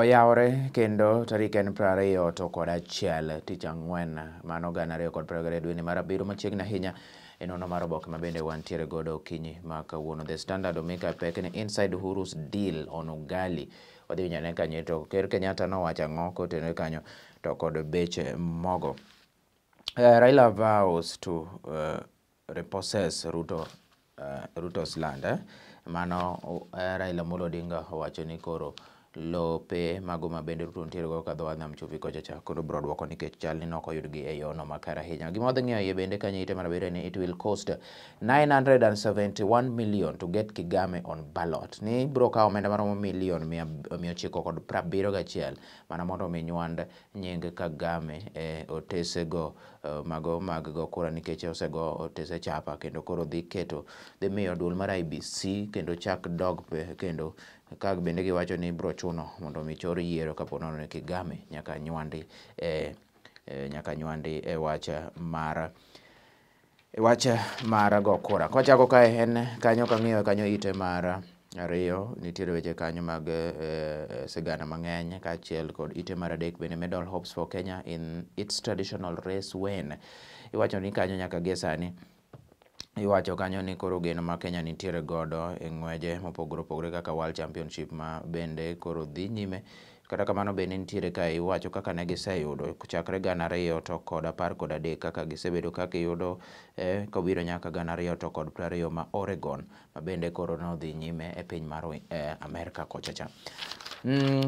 Oyawore kendo tarik en 21 tich ang'wen mano 2022 dweni mar abiriyo machiegni ahinya e nono mar oboke ma bende wantiere godo okinyi ma kawuono. The Standard omika pek ni inside Uhuru's deal on ugali. Wadhi winjo ane kanyo to Ker Kenyatta nowacho ang'o kotenore kanyo to kod bech mogo. Raila vows to repossess Ruto's land. Mano Raila Amolo Odinga owacho ni koro lope mago ma bende Ruto nitiere go kadho nam chumbi kocha cha koro biro duoko nikech chal ni nok oyudgi e yono makare ahinya. Gima wadhi ng'iyo iye bende kanyo ite mar abiriyo ni it will cost 971 million to get Kagame on ballot. Ni biro kawo omenda maromo milion 971 mana mondo omi nywand nying Kagame e otesego mago mag go kura nikech osego otese chapa kendo koro dhi keto dhi miyo duol mar IEBC kendo chak dog kendo ka bende giwacho ni biro chuno mondo mi chor yiero kapo nono ni Kagame nyaka nywandi e wach mar go kura. Kwachako kae en kanyo kang'iyo kanyo ite mar ariyo nitiere weche kanyo mag sigana mang'eny kaachiel kod ite mar adek bende medal hopes for Kenya in its traditional race win. Iwacho ni kanyo nyaka gie sani iwacho kanyo ni koro geno ma Kenya nitiere godo e ng'weje mopogore opogore kaka World Championship ma bende koro dhi nyime. Kata kamano bende nitiere kae iwacho kaka ne giseyudo chakre 2013 kaka gisebedo ka giyudo kobiro nyaka 2020 ma Oregon ma bende koro nodhi nyime e piny mar Amerka kocha cha.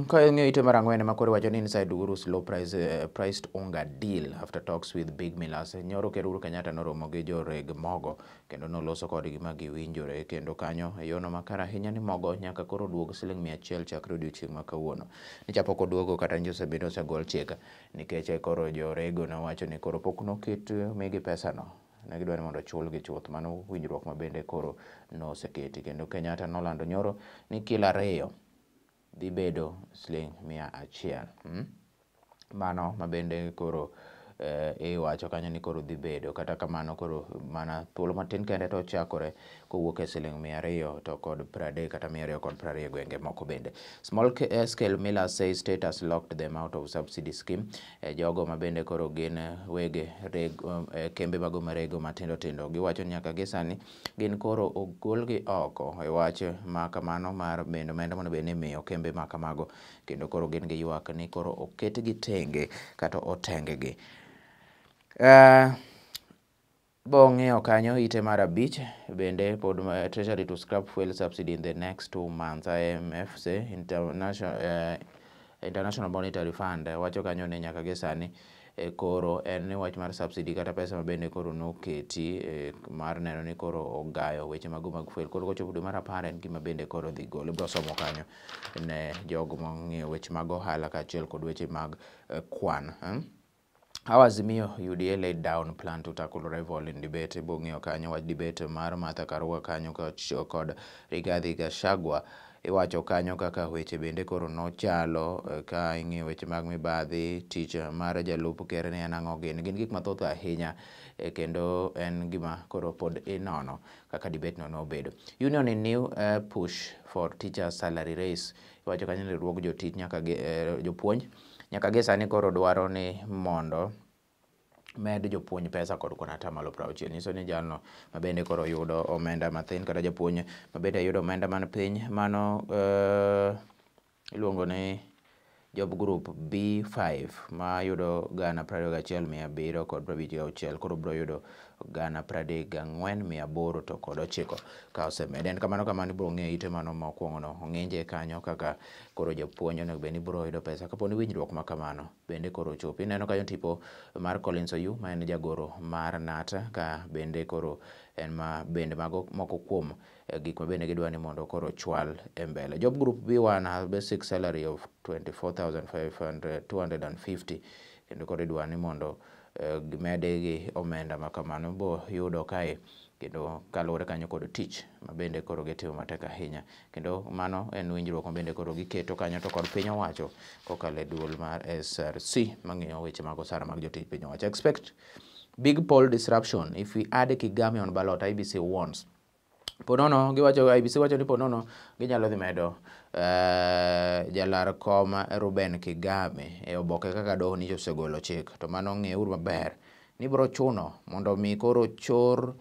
Ka ing'iyo ite mar ang'wen ma koro iwacho ni inside Uhuru's low priced unga deal after talks with big millers. Nyoro Ker Uhuru Kenyatta noromo gi joreg mogo kendo noloso kodgi ma giwinjore kendo kanyo e yono makare ahinya ni mogo nyaka koro duog siling 100 chakre odiochieng' ma kawuono. Ni pok oduogo kata nyocha osebedo osegol chik nikech koro jorego nowacho ni koro pok noket migi pesano. Ne gidwa ni mondo ochulgi chuth. Mano winjruok ma bende koro noseketi kendo Kenyatta nolando nyoro ni kilo 2 dhi bedo siling 100. Mano ma bende koro iwacho kanyo ni koro dhi bedo kata kamano koro mana thuolo matin kende to ochakore kowuok e siling 230 kata 220 e gwenge moko bende. Small scale millers say state has locked them out of subsidy scheme. Jogo ma bende koro gin wege kembe mago marego matindo tindo giwacho ni nyaka gi sani gin koro ogolgi oko e wach ma kamano mar bende omenda mondo bed ni imiyo kembe ma kamago kendo koro gin gi ywak ni koro oketgi tenge kata otengegi. Bong'iyo kanyo ite mar abich bende pod Treasury to scrap fuel subsidy in the next 2 months. IMF say International Monetary Fund wacho kanyo ni nyaka gi sani koro en ni wach mar subsidy kata pesa ma bende koro noketi mar neno ni koro ogayo weche mago mag fuel. Koro kochopo dwe mar 10 en gima bende koro dhi gol. Ibiro somo kanyo ne jogo mong'iyo weche mag ohala kaachiel kod weche mag kwan. How Azimio UDA laid down plan to tackle rival in debate. Bong'iyo kanyo wach debate mar Martha Karua kanyo kod Rigathi Gachagua. Iwacho kanyo kaka weche bende koro nochalo ka ing'iyo weche mag mibadhi, tich mar jalup ker ni en ang'o gin gik mathoth ahinya kendo en gima koro pod inono kaka debate no nobedo. Union in new push for teacher salary raise. Iwacho kanyo ni riwruog jotich nyaka gi jopuonj nyaka gi sani koro dwaro ni mondo med jopuonj pesa kod kuon 60%. Nyiso ni jalno ma bende koro yudo omenda mathin kata japuonj ma bende yudo omenda man piny mano iluongo ni job group B5 ma yudo 21,756 koro biro yudo 34,809 ka osemede. En kamano kamano ibiro ng'eyo ite mano mokwongo no ong'inje kanyo kaka koro japuonj onego bed ni biro yudo pesa kapo ni winjruok ma kamano bende koro ochopo. Ineno kanyo tipo mar Collins Oyu ma en jagoro mar NATA ka bende koro en ma bende mago moko kuom gik ma bende gidwa ni mondo koro chwal e mbele. Job group B1 has basic salary of 24,250 kendo koro idwa ni mondo gimede gi omenda ma kamano bo yudo kae kendo kaluwore kanyo kod tich ma bende koro gitimo matek ahinya kendo mano en winjruok ma bende koro giketo kanyo to kod piny owacho kokalo e duol mar SRC mang'iyo weche mag osara mag jotich piny owacho. Expect big poll disruption if we add Kagame on ballot, IEBC warns. Ponono giwacho IEBC wacho ni ponono ginyalo dhi medo jalar kom Ruben Kigame e oboke kaka doho nyicha osegolo chik. To mano ng'euru maber ni biro chuno mondo mi koro chor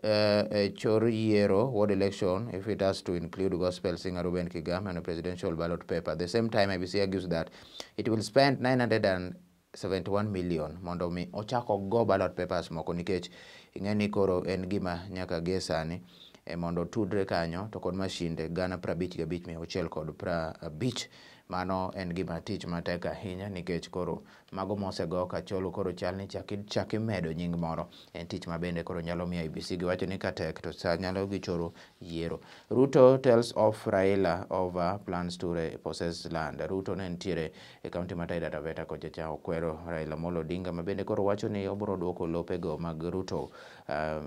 chor yiero ward election if it has to include gospel singer Ruben Kigame on a presidential ballot paper. At the same time, IEBC argues that it will spend 971 million mondo mi ochak ogo ballot papers moko nikech ing'e ni koro en gima nyaka gie sani mondo otudre kanyo to kod mashinde 55,650. Mano en gima tich matek ahinya nikech koro mago mosego kacholo koro chal ni chak imedo nying moro. En tich ma bende koro nyalo miyo IEBC giwacho ni katek to sa nyalo gichoro yiero. Ruto tells off Raila over plans to repossess land. Ruto ne nitiere e kaunti ma Taita Taveta kocha cha okwero Raila Amolo Odinga ma bende koro wacho ni obiro duoko lopego mag Ruto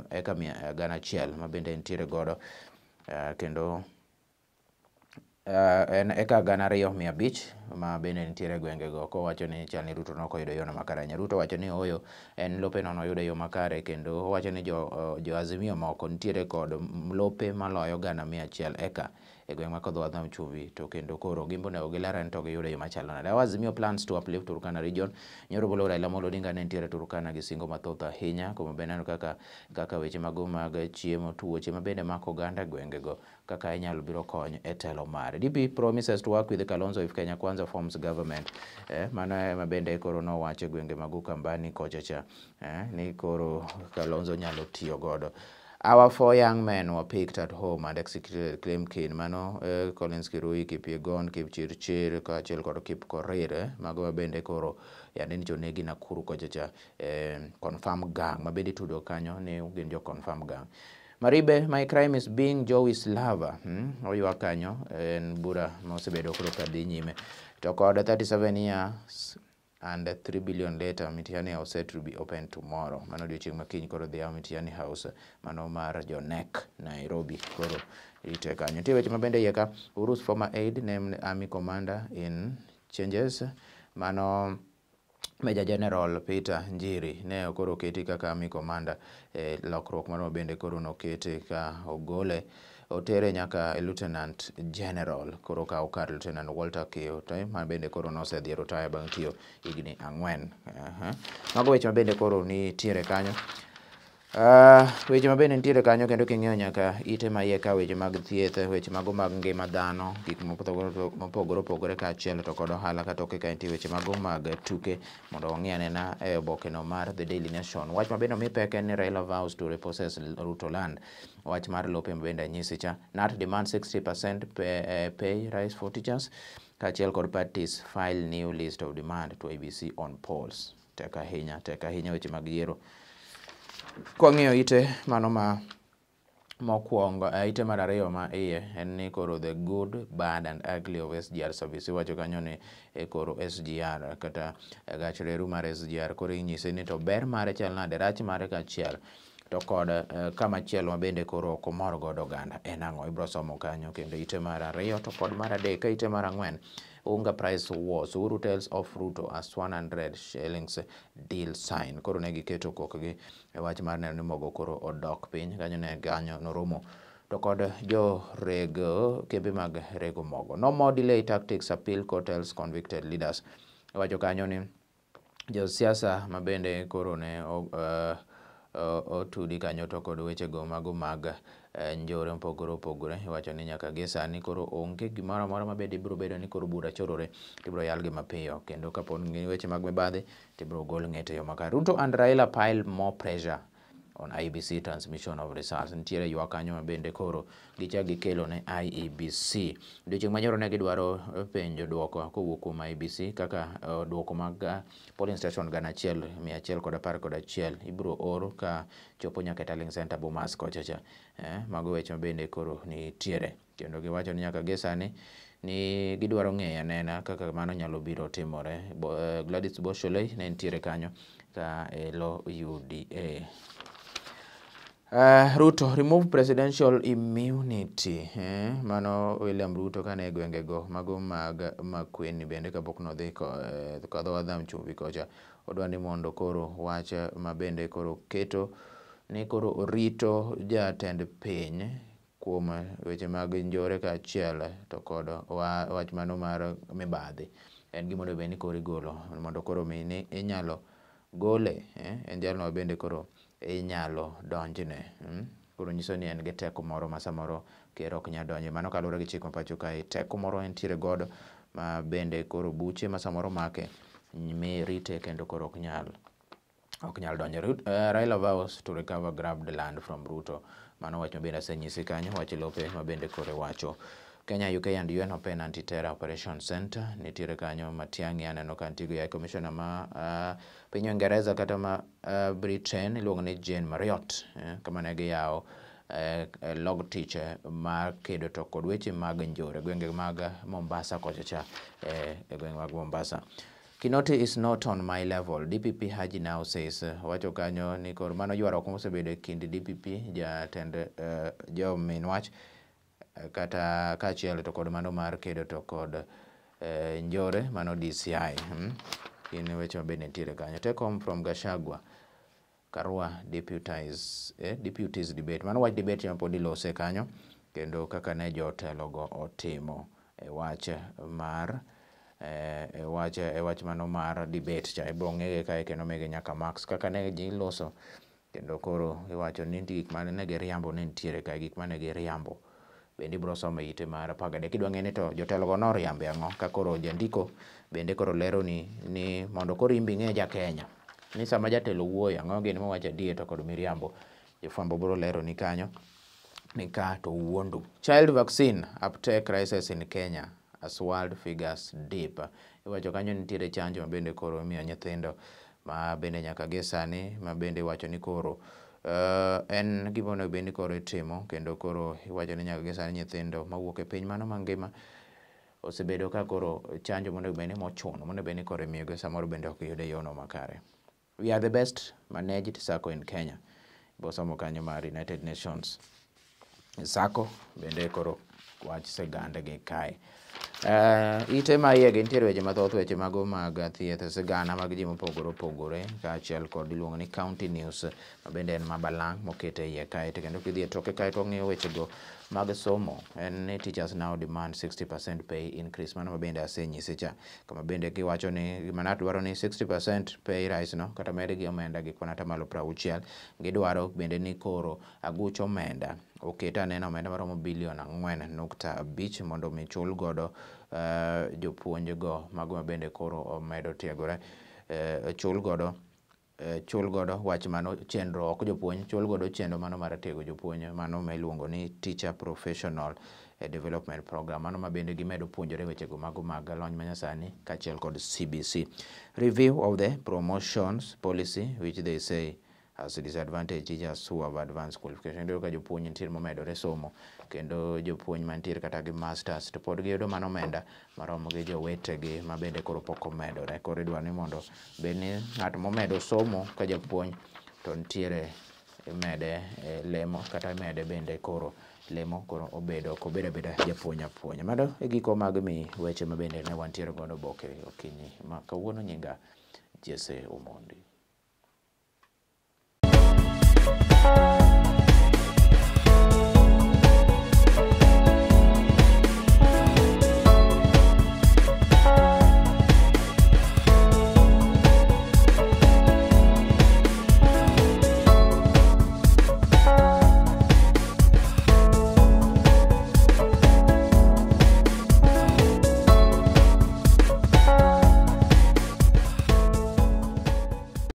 eka 100,000 ma bende nitiere godo kendo en eka 2,500 ma bende nitiere e gwengego kowacho ni chal ni Ruto nokoyudo yono makare ahinya. Ruto wacho ni ooyo en lopeno noyudo e yo makare kendo owacho ni jo Azimio moko nitiere kod lope maloyo 100,000 eka e gweng' ma Kodho Nam Chumbi to kendo koro gin be onego giler to giyudo e yo machalo nade. Azimio plans to uplift Turkana region. Nyoro bolo Raila Amolo Odinga ne nitiere Turkana gi singo mathoth ahinya kuma be neno kaka weche mago mag chiemo, tuoche ma bende mako oganda e gwengego kaka inyalo biro kony e telo mare. DP promises to work with Kalonzo if Kenya Kwanza forms government. Mano ema bende koro nowacho e gwenge mag Ukambani kocha cha ni koro Kalonzo nyalo tiyo godo. Our four young men were picked at home and executed, claim kin. Mano Collins Kirui, Kipyegon, Kipchirchir kaachiel kod Kipkorir. Mago ma bende koro yande nyicha onegi Nakuru kocha cha confirm gang ma bende itudo kanyo ni gin jo confirm gang. Maribe, my crime is being Joey's lover. Oywak kanyo en bura mosebedo koro kadhi nyime. To kod 37 years and 3 billion later, Mitihani House set to be open tomorrow. Mano odiochieng' ma kiny koro dhi yaw Mitihani House mano mar jo KNEC Nairobi koro ite kanyo. Nitie weche mabende iye ka Uhuru's former aide named army commander in changes. Mano Major General Peter Njiri ne koro oketi kaka army commander e lokruok mano bende koro nokete ka ogole otere nyaka e Lieutenant General koro okawo kar Lieutenant Walter Kiyote ma bende koro nosedhi e retire bang' tiyo higni 4. Mago weche mabende koro nitiere kanyo. Weche mabende nitiere kanyo kendo king'iyo nyaka ite ma iye ka weche mag thieth, weche mago mag ngima dhano, gik mopogore opogore kaachiel to kod ohala katoke ka nitie weche mago mag tuke mondo wang'i anena e oboke no mar The Daily Nation. Wach mabende omi pek en ni Raila vows to repossess Ruto land. Wach mar lope mabende anyisi cha. KNUT demands 60% pay rise for teachers kaachiel kod parties file new list of demand to IEBC on polls. Tek ahinya weche mag yiero. Kwang'iyo ite mano ma mokwongo, ite mar ariyo ma iye en ni koro the good, bad and ugly of SGR service. Iwacho kanyo ni koro SGR kata gach reru mar SGR koro inyise ni to ber mare chal nade, rach mare kaachiel to kod kama chielo ma bende koro ok omor godo oganda en ang'o. Ibiro somo kanyo kendo ite mar ariyo to kod mar adek ka ite mar ang'wen Unga price wars. Uhuru tells off Ruto as 100 shillings deal sign. Koro ne giketo kokgi e wach mar neno ni mogo koro odok piny kanyo ne kanyo noromo to kod jo rego kembe mag rego mogo. No more delay tactics appeal court tells convicted leaders. Iwacho kanyo ni josiasa ma bende koro ne otudi kanyo to kod wechego mago mag njore mopogore opogore. Iwacho ni nyaka gie sani koro onge gimoro amora ma bende ibiro bedo ni koro bura chorore tibiro yalgi mapiyo kendo kapo ni weche mag mibadhi tibiro gol ng'ete yo makare. Ruto and Raila pile more pressure on IEBC transmission of results. Nitiere ywak kanyo ma bende koro gichak gikelo ne IEBC. Odiochieng' manyoro ne gidwaro penjo duoko kowuok kuom IEBC kaka duoko mag polling station 1,111 ibiro or ka chopo nyaka e tallying center Bomas kocha cha. Mago weche mabende koro nitiere kendo giwacho ni nyaka gie sani ni gidwaro ng'eyo anena kaka mano nyalo biro timore. Gladys Bosholei ne nitiere kanyo ka elo UDA. Ruto remove presidential immunity. Mano William Ruto kane e gwengego mago mag Makueni bende kapok nodhi kadho Nam Chumbi kocha odwa ni mondo koro wach ma bende koro keto ni koro orito jatend piny kuom weche mag njore kaachiel to kod wach mano mar mibadhi. En gima onego bed ni koro igolo mondo koro mi ni inyalo gole, en jalno ma bende koro inyalo donjne. Koro nyiso ni en gi teko moro ma samoro ker ok nyal donje. Mano kaluwore gi chik ma pacho kae, teko moro entiere godo ma bende koro buche ma samoro make mi rite kendo koro ok nyal donjo. Raila vows to recover grabbed land from Ruto. Mano wach ma bende asenyisi kanyo, wach lope ma bende koro iwacho. Kenya, UK and UN open anti-terror operation center. Nitiere kanyo Matiang'i, aneno ka nitie gi commissioner ma piny Uingereza kata ma Britain iluongo ni Jane Marriott, kama ne giyawo log tich mar kedo to kod weche mag njore gwenge mag Mombasa kocha cha, e gwenge mag Mombasa. Kinoti is not on my level, DPP Haji now says. Wacho kanyo ni koro mano ywaruok mosebedo e kind DPP jatend jomin wach kata kaachiel to kod mano mar kedo to kod njore mano DCI. Gin weche ma bende nitiere kanyo. Take home from Gachagua Karua deputies debate. Mano wach debate ma pod ilose kanyo kendo kaka ne jotelo go otimo e wach mar e wach mano mar debate cha. Ibiro ng'ege kae kendo migi nyaka marks kaka ne giloso kendo koro iwacho ni nitie gik mane giriambo ne nitiere kae, gik mane giriambo bende ibiro somo e ite mar 13. Kidwa ng'e ni to jotelo go noriambe ang'o, ka koro jandiko bende koro lero ni mondo koro in be ing'e ja Kenya ni sama jatelo wuoyo ang'o gini mowacho adier to kod miriambo. Jofwambo biro lero ni kanyo ni ka to wuondo. Child vaccine uptake rises in Kenya as world figures dip. Iwacho kanyo nitiere chanjo ma bende koro imiyo nyithindo ma bende nyaka gie sani ma bende iwacho ni koro en gima onego bed ni koro itimo kendo koro iwacho ni nyaka gie sani nyithindo mawuok e piny mano mangima osebedo ka koro chanjo monego bed ni mochuno monego bed ni koro imiyogi samoro bende ok giyudo e yono makare. We are the best managed SACCO in Kenya. Ibosomo kanyo mar United Nations SACCO bende koro wach sigandgi kae. Ite ma iye gi nitiere weche mathoth, weche mago mag thieth, sigana mag ji mopogore opogore kaachiel kod iluongo ni County News ma bende en mabalang' moket e iye kae. To kendo kidhi e toke kae to wang'iyo wechego mag somo, en ni teachers now demand 60% pay increase. Mano ma bende asenyisi cha, kama bende giwacho ni Manat dwaro ni 60% pay rise no kata medgi omenda gi kwan atamalo 60. Gidwaro bende ni koro aguch omenda oket anena omenda maromo bilion 4.5 mondo mi chul godo jopuonj go mago ma bende koro omedo tiegore, chul godo wach mano chenro ok jopuonj, chul godo chenro mano mar tiego jopuonj mano ma iluongo ni Teacher Professional Development Program, mano ma bende gimedo puonjore wechego mago mag lony manyasani kaachiel kod CBC. Review of the promotions policy which they say has disadvantaged teachers who have advanced qualification. Iyudo ka jopuonj nitiere momedore somo kendo jopuonj mantiere kata gi masters to pod giyudo mana omenda maromo gi jowetegi ma bende koro pok omedore. Koro idwaro ni mondo bed ni ng'at momedo somo ka japuonj to nitiere imede lemo kata imede bende koro lemo koro obedo ok obedo abeda japuonj apuonja. Mano e giko mag mi weche ma bende ne wantiere godo oboke okinyi ma kawuono. Nyinga Jesse Omondi.